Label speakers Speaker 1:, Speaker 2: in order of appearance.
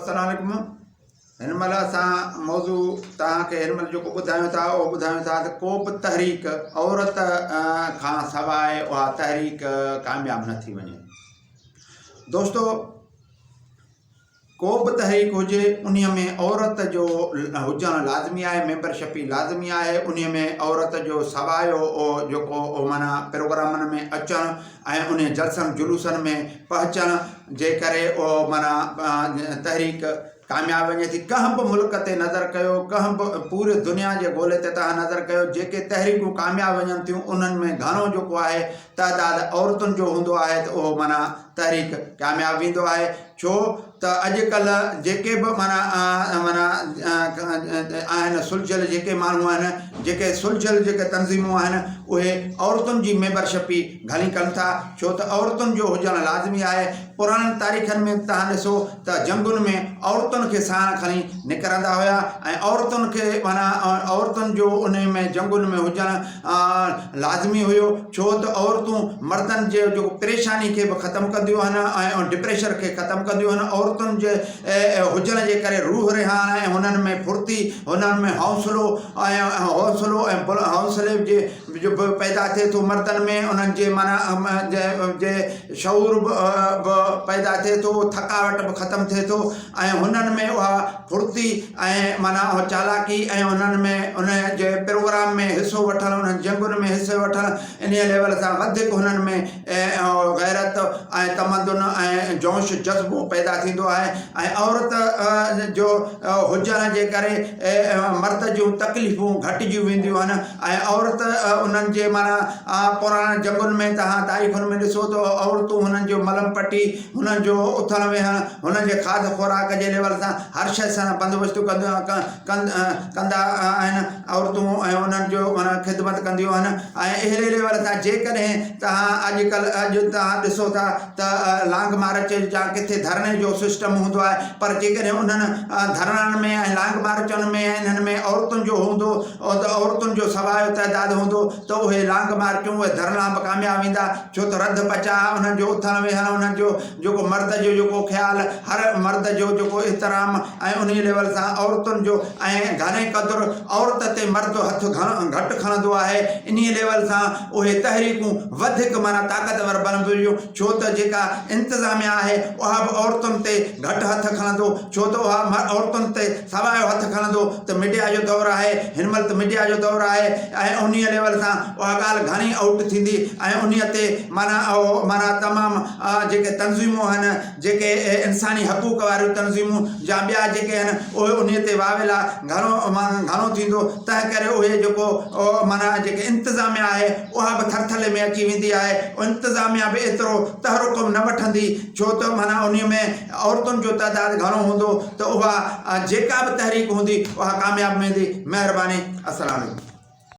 Speaker 1: السلام عليڪم هن مهل اسان موضوع توهان کي هن مهل جيڪو ٻڌايون ٿا اهو ٻڌايون ٿا ته ڪو به تحريڪ عورت کان سواء اها تحريڪ ڪامياب نه ٿي وڃي. دوستو ڪو به تحريڪ هجي انهي ۾ عورت جو هجڻ لازمي آهي ميمبر شپ ئي لازمي آهي انهي ۾ عورت جو سوايو جيڪو معنيٰ پروگرامن ۾ اچڻ ۽ انهي جلسن جلوسن ۾ پهچڻ جي ڪري اهو معنيٰ تحريڪ ڪامياب وڃي ٿي ڪنهن به ملڪ تي نظر ڪيو ڪنهن به پوري دنيا جي گولي تي توهان نظر ڪيو جيڪي تحريڪون ڪامياب وڃن ٿيون انهن ۾ گهڻو جيڪو آهي تعداد عورتن جو هوندو آهي ته اهو معنيٰ تحريڪ ڪامياب ويندو آهي ڇو ته اڄ ڪلهه جيڪي به معنيٰ معنيٰ آهن سلجهيل جيڪي ماڻهو آهن جيڪي سلجهيل جيڪي تنظيمون آهن اهي عورتن جي ميمبرشپ ئي گهڻي ڪن ٿا ڇو ته عورتن جو هجڻ لازمي آهي پراڻن تاريخن ۾ توهان ڏسو ته جنگن ۾ عورتن کي ساڻ کڻي نڪرندا هيا ۽ عورتن کي معنيٰ عورتن جو انهي ۾ جنگن ۾ هجڻ لازمي هيو ڇو ته عورتون مردن جي جيڪو پريشاني کي به ختم ڪنديون آهن ۽ ڊپريشر کي ختم ڪنديون آهن عورتن جي هجڻ جي ڪري روح رهاڻ ۽ هنن ۾ ڦرتي هنن ۾ حوصلو ۽ حوصلو ۽ حوصلي جي جو به پيدا ٿئي ٿو مردن ۾ انهن جي معنيٰ جي شعور به پيدا ٿئي ٿو ٿڪاوٽ به ختم ٿئي ٿو ۽ هنن ۾ اها ڦڙتي ۽ معنيٰ اها چالاڪي ۽ انهن ۾ ان جي پروگرام ۾ حصو وٺڻ انهن جنگن ۾ حصو وٺڻ انهيء ليول سان وڌيڪ هنن ۾ غيرت ۽ تمدن ۽ جوش جذبو پيدا ٿيندو آهي ۽ عورت جو هجڻ جي ڪري مرد جون تڪليفون گهٽجي وينديون آهن ۽ عورت انهن جي معنيٰ پراڻن جنگن ۾ توهان تاريخن ۾ ڏسو ته عورتون هنن جو ملم پٽي هنن جو اٿڻ ويهڻ، هنن جي کاڌ خوراڪ جي ليول سان هر شيء سان بندوبست ڪندا آهن عورتون ۽ انهن جو معنيٰ خدمت ڪنديون آهن ۽ اهڙي ليول سان جيڪڏهن توهان اڄ ڪلهه اڄ توهان ڏسو ٿا ته لانگ مارچ يا ڪٿي ڌرڻي جو سسٽم هوندو آهي پر جيڪڏهن انهن ڌرڻن ۾ ۽ لانگ مارچن ۾ ۽ انهن ۾ عورتن جو هوندو عورتن جو سوايو تعداد هوندو ته اهي لانگ مارچون اهي ڌرڻا به ڪامياب ويندا ڇو ته رڌ پچاء، انهن جو اٿڻ ويهڻ، انهن جو جيڪو مرد جو جيڪو خيال، هر مرد جو جيڪو احترام ۽ انهيء ليول سان عورتن جو ۽ گهڻي قدر عورت تي مرد هٿ گهٽ کڻندو آهي، انهيء ليول سان اهي تحريڪون وڌيڪ معنيٰ طاقتور بڻبيون، ڇو ته جيڪا انتظاميا آهي اها به عورتن تي گهٽ هٿ کڻندو، ڇو ته اها عورتن تي سوايو هٿ کڻندو ته ميڊيا جو دور آهي، هن مهل ته ميڊيا جو دور آهي ۽ انهيء ليول سان اها ڳالهه گهڻي آئوٽ ٿيندي ۽ انهيء تي معنيٰ اهو معنيٰ تمام جيڪي تنظيمون آهن جيڪي انساني حقوق واريون تنظيمون يا ٻيا جيڪي آهن اهي انهيء تي واويلا گهڻو گهڻو ٿيندو تنهن ڪري اهي جيڪو معنيٰ جيڪي انتظاميا آهي اها به ٿرٿلي ۾ اچي ويندي آهي انتظاميا به ايترو تحرڪ نه وٺندي ڇو ته معنيٰ انهيء ۾ عورتن جو تعداد گهڻو هوندو ته اها جيڪا به تحريڪ هوندي اها ڪامياب ويندي مهرباني السلام عليڪم.